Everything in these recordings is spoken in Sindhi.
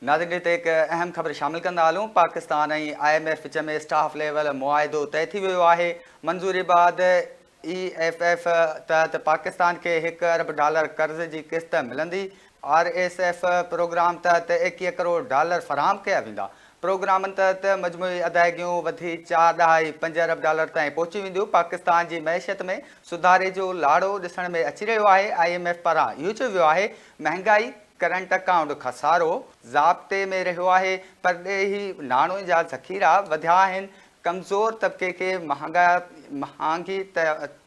ناظرين هتي هڪ اهم خبر شامل ڪندا هلون Pakistan ۽ I M F which ۾ staff level معاهدو طئي ٿي ويو آهي منظوري بعد اي ايف ايف تحت پاڪستان کي هڪ ارب ڊالر قرض جي قسط ملندي، آر ايس ايف پروگرام تحت 21 ڪروڙ ڊالر فراهم ڪيا ويندا، پروگرامن تحت مجموعي ادائيگيون وڌي چار ڏهائي پنج ارب ڊالر تائين پهچي وينديون، پاڪستان جي معيشت ۾ سڌاري جو لاڙو ڏسڻ ۾ اچي رهيو آهي، I M F پاران اهو چيو ويو آهي مهانگائي، ڪرنٽ اڪائونٽ خسارو ضابطي ۾ رهيو آهي، پرڏيهي ناڻي جا ذخيرا وڌيا آهن، ڪمزور طبقي کي مهانگي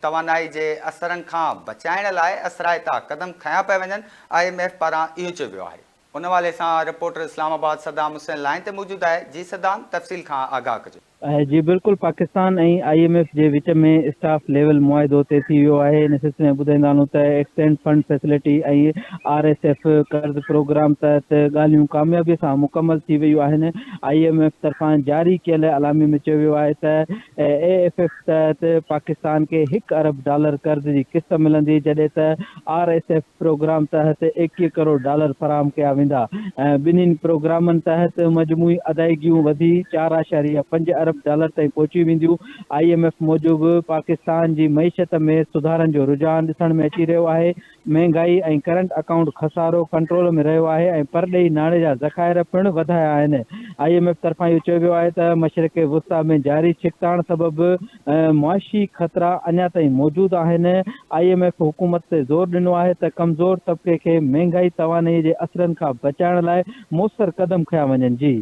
توانائي جي اثرن کان بچائڻ لاء اثرائتا قدم کنيا پيا وڃن، I M F پاران اهو چيو ويو آهي. ان حوالي سان reporter Islamabad Saddam Hussain line تي موجود آهي، جي صدام تفصيل کان آگاهه ڪجو. جي بلڪل پاڪستان ۽ I M F جي وچ ۾ اسٽاف ليول معاهدو طئي ٿي ويو آهي ان سلسلي ۾ ٻڌائيندا هلون ته extend fund facility ۽ R S F قرض پروگرام تحت ڳالهيون ڪاميابي سان مڪمل ٿي ويون آهن I M F طرفان جاري ڪيل اعلاميي ۾ چيو ويو آهي ته اي ايف ايف تحت پاڪستان کي هڪ ارب ڊالر قرض جي قسط ملندي جڏهن ته آر ايس ايف پروگرام تحت 21 ڪروڙ ڊالر فراهم ڪيا ويندا ۽ ٻنهين پروگرامن تحت مجموعي ادائيگيون وڌي چار اعشاريه پنج ارب ڊالر تائين پهچي وينديون. I M F موجب پاڪستان جي معيشت ۾ سڌارن جو رجحان ڏسڻ ۾ اچي رهيو آهي، مهنگائي ۽ ڪرنٽ اڪائونٽ خسارو ڪنٽرول ۾ رهيو آهي ۽ پرڏيهي ناڻي جا ذخائر پڻ وڌايا آهن. I M F طرفان اهو چيو ويو آهي ته مشرق وسطيٰ ۾ جاري ڇڪتاڻ سبب معاشي خطرا اڃا تائين موجود آهن، I M F حڪومت تي زور ڏنو آهي ته ڪمزور طبقي کي مهنگائي توانائي جي اثرن کان بچائڻ لاء موثر قدم کنيا وڃن، جي.